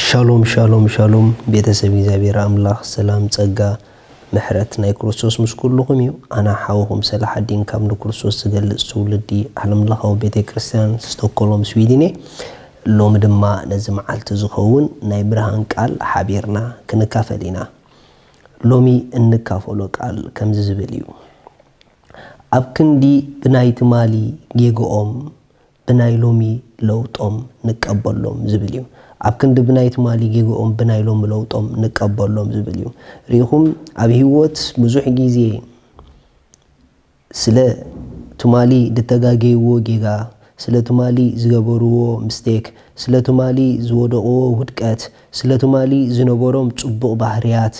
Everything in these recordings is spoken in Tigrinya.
ሻሎም ሻሎም ሻሎም፣ ቤተሰብ እግዚኣብሔር ኣምላኽ ሰላም፣ ጸጋ፣ ምሕረት ናይ ክርስቶስ ምስ ኩልኹም እዩ። ኣና ሓውኹም ሰላሓዲን ካብ ንክርስቶስ ዝገልጽ ትውልዲ ዓለምለኻዊ ቤተ ክርስቲያን ስቶኮሎም ስዊድን እየ። ሎሚ ድማ ነዚ መዓልቲ ዝኸውን ናይ ብርሃን ቃል ሓቢርና ክንካፈል ኢና። ሎሚ እንካፈሎ ቃል ከምዚ ዝብል እዩ። ኣብ ክንዲ ብናይ ትማሊ ጌግኦም ብናይ ሎሚ ለውጦም ንቀበሎም ዝብል እዩ። ኣብ ክንዲ ብናይ ትማሊ ጌግኦም ብናይ ሎሚ ለውጦም ንቀበሎም ዝብል እዩ። ርኢኹም፣ ኣብ ህይወት ብዙሕ ግዜ ስለ ትማሊ ድተጋገይዎ ጌጋ፣ ስለ ትማሊ ዝገበርዎ ምስቴክ፣ ስለ ትማሊ ዝወደቕዎ ውድቀት፣ ስለ ትማሊ ዝነበሮም ጽቡቕ ባህርያት፣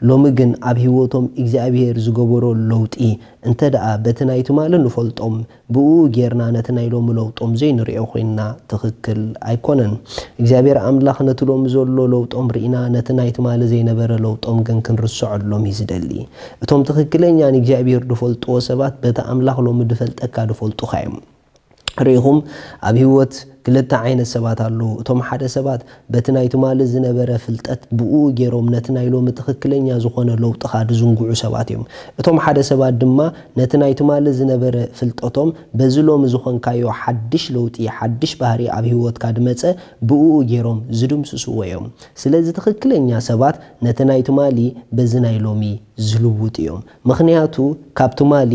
ሎሚ ግን ኣብ ህይወቶም እግዚኣብሔር ዝገበሮ ለውጢ እንተ ደኣ በቲ ናይ ትማሊ ንፈልጦም ብኡ ጌርና ነቲ ናይ ሎሚ ለውጦም ዘይንሪኦ ኮይንና ትኽክል ኣይኮነን። እግዚኣብሔር ኣምላኽ ነቲ ሎሚ ዘሎ ለውጦም ርኢና ነቲ ናይ ትማሊ ዘይነበረ ለውጦም ግን ክንርስዐሎም እዩ ዝደሊ። እቶም ትኽክለኛ ንእግዚኣብሔር ድፈልጥዎ ሰባት በቲ ኣምላኽ ሎሚ ድፈልጠካ ድፈልጡኻ እዮም። ርኢኹም፣ ኣብ ህይወት ክልተ ዓይነት ሰባት ኣለዉ። እቶም ሓደ ሰባት በቲ ናይ ትማሊ ዝነበረ ፍልጠት ብኡ ገይሮም ነቲ ናይ ሎሚ ትኽክለኛ ዝኾነ ለውጥኻ ድዝንግዑ ሰባት እዮም። እቶም ሓደ ሰባት ድማ ነቲ ናይ ትማሊ ዝነበረ ፍልጠቶም በዚ ሎሚ ዝኾንካዮ ሓድሽ ለውጢ፣ ሓድሽ ባህሪ ኣብ ህይወትካ ድመጸ ብኡ ገይሮም ዝድምስስዎ እዮም። ስለዚ ትኽክለኛ ሰባት ነቲ ናይ ትማሊ በዚ ናይ ሎሚ ዝልውጡ እዮም። ምኽንያቱ ካብ ትማሊ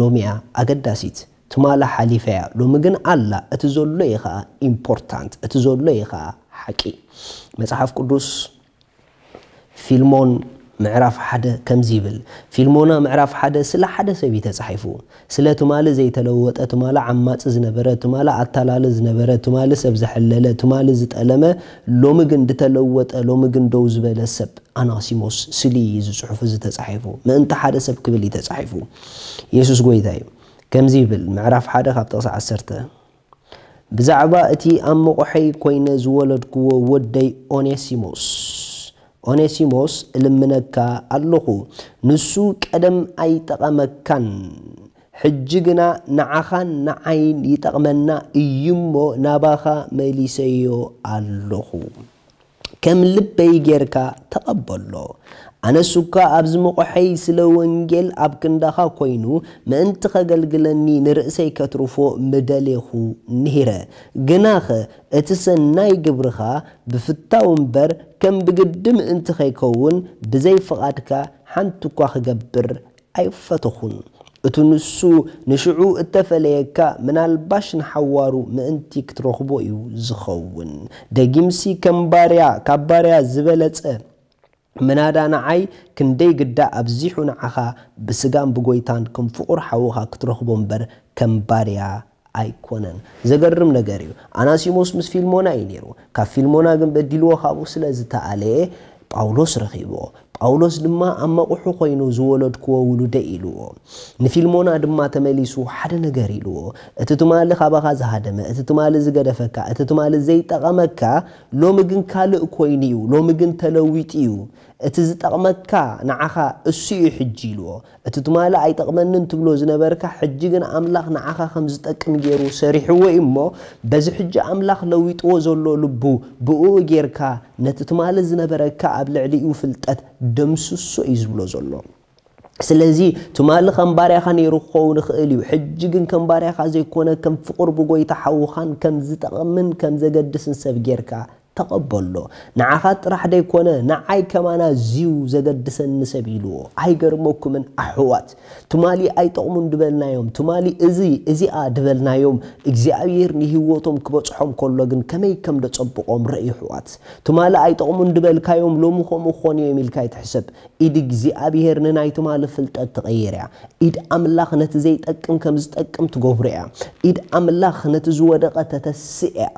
ሎሚያ ኣገዳሲት። ትማሊ ሓሊፈ እያ፣ ሎሚ ግን ኣላ። እቲ ዘሎ እዩ ኸዓ ኢምፖርታንት፣ እቲ ዘሎ እዩ ኸዓ ሓቂ። መጽሓፍ ቅዱስ ፊልሞን ምዕራፍ ሓደ ከምዚ ይብል። ፊልሞና ምዕራፍ ሓደ ስለ ሓደ ሰብ እዩ ተጻሒፉ። ስለ ትማሊ ዘይተለወጠ፣ ትማሊ ዓማጺ ዝነበረ፣ ትማሊ ኣታላሊ ዝነበረ፣ ትማሊ ሰብ ዘሐለለ፣ ትማሊ ዝጠለመ፣ ሎሚ ግን ድተለወጠ፣ ሎሚ ግን ደው ዝበለ ሰብ ኣናሲሞስ ስሊ እዩ እዚ ጽሑፍ እዚ ተጻሒፉ። ምእንቲ ሓደ ሰብ ክብል እዩ ተጻሒፉ። የሱስ ጎይታ እዩ። ከምዚ ይብል፣ ምዕራፍ ሓደ ካብ ጥቕሲ ዓሰርተ፣ ብዛዕባ እቲ ኣብ መቑሐይ ኮይነ ዝወለድክዎ ወደይ ኦኔሲሞስ፣ ኦኔሲሞስ እልምነካ ኣለኹ። ንሱ ቀደም ኣይጠቐመካን፣ ሕጂ ግና ንዓኻን ንዓይን ይጠቕመና እዩ እሞ ናባኻ መሊሰዮ ኣለኹ። ከም ልበይ ጌርካ ተቐበሎ። ኣነስ እኳ ኣብዚ መቑሐይ ስለ ወንጌል ኣብ ክንዳኻ ኮይኑ ምእንቲ ኸገልግለኒ ንርእሰይ ከትርፎ ምደሌኹ ነይረ። ግናኸ እቲ ሰናይ ግብርኻ ብፍታው እምበር ከም ብግዲ ምእንቲ ኸይከውን ብዘይ ፍቓድካ ሓንቲ እኳ ክገብር ኣይፈተኹን። እቲ ንሱ ንሽዑ እተፈለየካ ምናልባሽ ንሓዋሩ ምእንቲ ክትረኽቦ እዩ ዝኸውን። ደጊምሲ ከም ባርያ፣ ካብ ባርያ ዝበለጸ ምናዳ ንዓይ ክንደይ ግዳ ኣብዚሑ ንዓኻ ብስጋን ብጎይታን ከም ፍቑር ሓውኻ ክትረኽቦ እምበር ከም ባርያ ኣይኮነን። ዘገርም ነገር እዩ። ኣናሲሞስ ምስ ፊልሞና እዩ ነይሩ። ካብ ፊልሞና ግን በዲልዎ ካብኡ ስለ ዝተኣለየ ጳውሎስ ረኺብዎ። ጳውሎስ ድማ ኣብ መቑሑ ኮይኑ ዝወለድክዎ ውሉደይ ኢልዎ። ንፊልሞና ድማ ተመሊሱ ሓደ ነገር ኢልዎ። እቲ ትማሊ ካባኻ ዝሃደመ፣ እቲ ትማሊ ዝገደፈካ፣ እቲ ትማሊ ዘይጠቐመካ ሎሚ ግን ካልእ ኮይኑ እዩ። ሎሚ ግን ተለዊጡ እዩ። እቲ ዝጠቕመካ ንዓኻ እሱ እዩ ሕጂ ኢልዎ። እቲ ትማሊ ኣይጠቕመንን ትብሎ ዝነበርካ ሕጂ ግን ኣምላኽ ንዓኻ ከም ዝጠቅም ገይሩ ሰሪሕዎ እዩ እሞ በዚ ሕጂ ኣምላኽ ለዊጥዎ ዘሎ ልቡ ብኡ ጌርካ ነቲ ትማሊ ዝነበረካ ኣብ ልዕሊኡ ፍልጠት ደምስሶ እዩ ዝብሎ ዘሎ። ስለዚ ትማሊ ከም ባርያኻ ነይሩ ክኸውን ይኽእል እዩ። ሕጂ ግን ከም ባርያኻ ዘይኮነ ከም ፍቕር ብጎይታ ሓውኻን ከም ዝጠቕምን ከም ዘገድስን ሰብ ጌርካ ተቐበሎ። ንዓኻ ጥራሕ ደይኮነ ንዓይ ከማና ዝዩ ዘገድሰኒ ሰብ ኢልዎ። ኣይገርመኩምን ኣሕዋት? ትማሊ ኣይጠቕሙን ድበልናዮም፣ ትማሊ እዚ እዚኣ ድበልናዮም እግዚኣብሔር ንህይወቶም ክበጽሖም ከሎ ግን ከመይ ከም ደጸብቖም ረእዩ ኣሕዋት። ትማሊ ኣይጠቕሙን ድበልካዮም ሎሚ ከምኡ ክኾኑ እዮም ኢልካ ኣይትሕሰብ። ኢድ እግዚኣብሔር ንናይ ትማሊ ፍልጠት ትቐይር እያ። ኢድ ኣምላኽ ነቲ ዘይጠቅም ከም ዝጠቅም ትገብሮ እያ። ኢድ ኣምላኽ ነቲ ዝወደቐ ተተስእ እያ።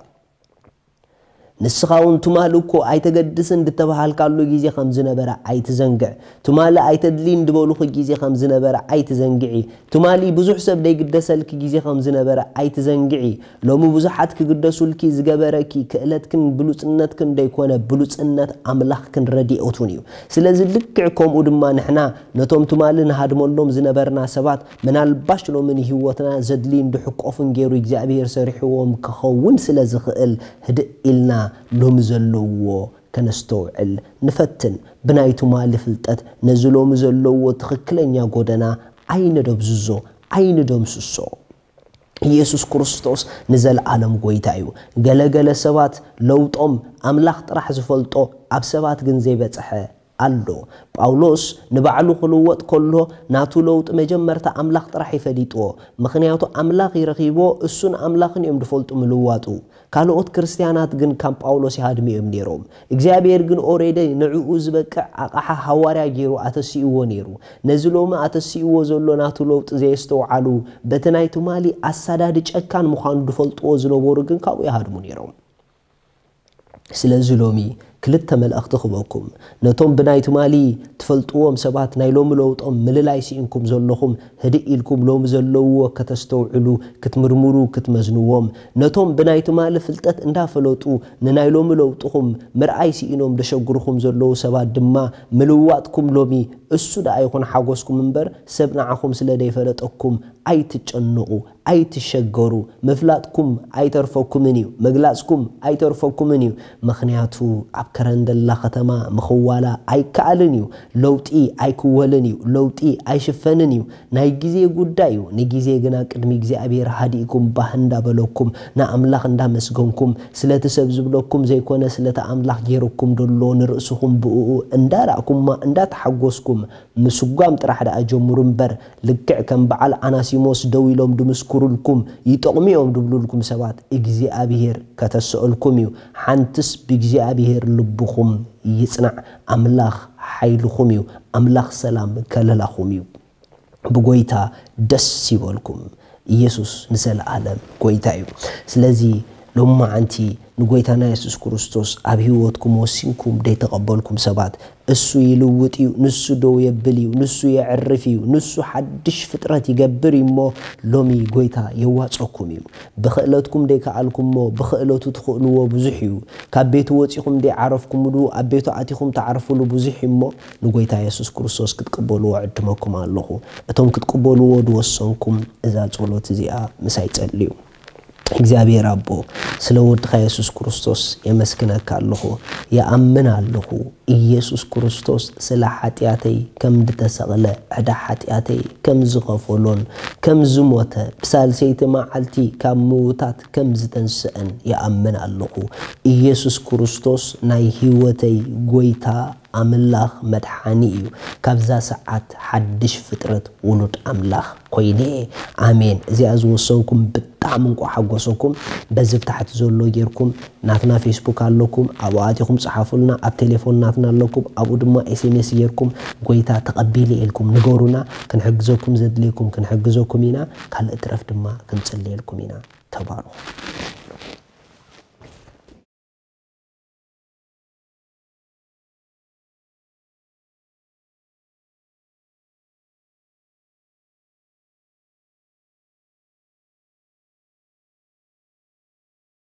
ንስኻ እውን ትማሊ እኮ ኣይተገድስን ድተባሃልካሉ ግዜ ከም ዝነበረ ኣይትዘንግዕ። ትማሊ ኣይተድልይን ድበሉኺ ግዜ ከም ዝነበረ ኣይትዘንግዒ። ትማሊ ብዙሕ ሰብ ደይግደሰልኪ ግዜ ከም ዝነበረ ኣይትዘንግዒ። ሎሚ ብዙሓት ክግደሱልኪ ዝገበረኪ ክእለትክን ብሉጽነትክን ደይኮነ ብሉጽነት ኣምላኽክን ረድኤቱን እዩ። ስለዚ ልክዕ ከምኡ ድማ ንሕና ነቶም ትማሊ ንሃድመሎም ዝነበርና ሰባት ምናልባሽ ሎሚ ንህይወትና ዘድልይን ድሕቆፍን ገይሩ እግዚኣብሔር ሰሪሕዎም ክኸውን ስለ ዝኽእል ህድእ ኢልና ሎሚ ዘለውዎ ከነስተውዕል ንፈትን። ብናይ ትማሊ ፍልጠት ነዚ ሎሚ ዘለዎ ትኽክለኛ ጎደና ኣይንደብዝዞ፣ ኣይንደምስሶ። ኢየሱስ ክርስቶስ ንዘለኣለም ጎይታ እዩ። ገለገለ ሰባት ለውጦም ኣምላኽ ጥራሕ ዝፈልጦ፣ ኣብ ሰባት ግን ዘይበጽሐ ኣሎ። ጳውሎስ ንባዕሉ ክልወጥ ከሎ ናቱ ለውጢ መጀመርታ ኣምላኽ ጥራሕ ይፈሊጥዎ። ምኽንያቱ ኣምላኽ ይረኺብዎ፣ እሱን ኣምላኽን እዮም ዝፈልጡ ምልዋጡ። ካልኦት ክርስትያናት ግን ካብ ጳውሎስ ይሃድሙ እዮም ነይሮም። እግዚኣብሔር ግን ኦሬደይ ንዕኡ ዝበቅዕ ኣቕሓ ሃዋርያ ገይሩ ኣተሲእዎ ነይሩ። ነዚ ሎሚ ኣተሲእዎ ዘሎ ናቱ ለውጢ ዘየስተውዓሉ፣ በቲ ናይ ትማሊ ኣሳዳዲ ጨካን ምዃኑ ዝፈልጥዎ ዝነበሩ ግን ካብኡ ይሃድሙ ነይሮም። ስለዚ ሎሚ ክልተ መልእኽቲ ክበኩም። ነቶም ብናይ ትማሊ ትፈልጥዎም ሰባት ናይ ሎሚ ለውጦም ምልላይ ስኢንኩም ዘለኹም፣ ህድእ ኢልኩም ሎሚ ዘለውዎ ከተስተውዕሉ፣ ክትምርምሩ፣ ክትመዝንዎም። ነቶም ብናይ ትማሊ ፍልጠት እንዳፈለጡ ንናይ ሎሚ ለውጥኹም ምርኣይ ስኢኖም ደሸግርኹም ዘለዉ ሰባት ድማ ምልዋጥኩም ሎሚ እሱ ደኣ ይኹን ሓጎስኩም እምበር ሰብ ንዓኹም ስለ ደይፈለጠኩም ኣይትጨንቑ። ኣይትሸገሩ። ምፍላጥኩም ኣይተርፈኩምን እዩ። ምግላጽኩም ኣይተርፈኩምን እዩ። ምኽንያቱ ኣብ ከረን ዘላ ከተማ ምኽዋላ ኣይከኣልን እዩ። ለውጢ ኣይክወልን እዩ። ለውጢ ኣይሽፈንን እዩ። ናይ ግዜ ጉዳይ እዩ። ንግዜ ግና ቅድሚ እግዚኣብሔር ሃዲእኩም ባህ እንዳበለኩም ንኣምላኽ እንዳመስገንኩም ስለቲ ሰብ ዝብለኩም ዘይኮነ ስለቲ ኣምላኽ ገይረኩም ደሎ ንርእስኹም ብእኡ እንዳራእኩማ እንዳተሓጎስኩም ምስጓም ጥራሕ ደኣ ጀምሩ እምበር፣ ልክዕ ከም በዓል ኣናሲሞስ ደው ኢሎም ድምስክሩልኩም፣ ይጠቕሙ እዮም ድብሉልኩም ሰባት እግዚኣብሄር ከተስአልኩም እዩ። ሓንትስ ብእግዚኣብሄር ልብኹም ይጽናዕ። ኣምላኽ ሓይልኹም እዩ። ኣምላኽ ሰላም ከለላኹም እዩ። ብጎይታ ደስ ይበልኩም። ኢየሱስ ንዘለኣለም ጎይታ እዩ። ስለዚ ሎማዓንቲ ንጎይታና የሱስ ክርስቶስ ኣብ ህይወትኩም ወሲንኩም ደይተቐበልኩም ሰባት፣ እሱ ይልውጥ እዩ፣ ንሱ ደው የብል እዩ፣ ንሱ የዕርፍ እዩ፣ ንሱ ሓድሽ ፍጥረት ይገብር እዩ እሞ ሎሚ ጎይታ የዋጸኩም እዩ። ብኽእለትኩም ደይከኣልኩም እሞ ብኽእለቱ ትኽእልዎ ብዙሕ እዩ። ካብ ቤቱ ወጺኹም ደይዓረፍኩምሉ ኣብ ቤቱ ኣቲኹም ትዓርፍሉ ብዙሕ እዩ እሞ ንጎይታ የሱስ ክርስቶስ ክትቅበልዎ ዕድመኩም ኣለኹ። እቶም ክትቅበልዎ ዝወሰንኩም እዛ ጸሎት እዚኣ ምሳይ ጸልዩ። እግዚኣብሔር ኣቦ፣ ስለ ወድኻ የሱስ ክርስቶስ የመስግነካ ኣለኹ። ይኣምን ኣለኹ፣ ኢየሱስ ክርስቶስ ስለ ሓጢኣተይ ከም ዝተሰቕለ፣ ዕዳ ሓጢኣተይ ከም ዝኸፈሎን ከም ዝሞተ፣ ብሳልሰይቲ መዓልቲ ካብ ምዉታት ከም ዝተንስአን ይኣምን ኣለኹ። ኢየሱስ ክርስቶስ ናይ ህይወተይ ጎይታ፣ ኣምላኽ መድሓኒ እዩ። ካብዛ ሰዓት ሓድሽ ፍጥረት ውሉድ ኣምላኽ ኮይነ። ኣሜን። እዚኣ ዝወሰንኩም ብጣዕሚ እንቋዕ ሓጎሰኩም። በዚ ብታሕቲ ዘሎ ጌርኩም ናትና ፌስቡክ ኣለኩም፣ ኣብኡ ኣቲኹም ጸሓፉልና። ኣብ ቴሌፎን ናትና ኣለኩም፣ ኣብኡ ድማ ኤስኤምኤስ ጌርኩም ጎይታ ተቐቢለ ኢልኩም ንገሩና። ክንሕግዘኩም ዘድልየኩም ክንሕግዘኩም ኢና። ካልእ ትረፍ ድማ ክንጽልየልኩም ኢና። ተባረኹ።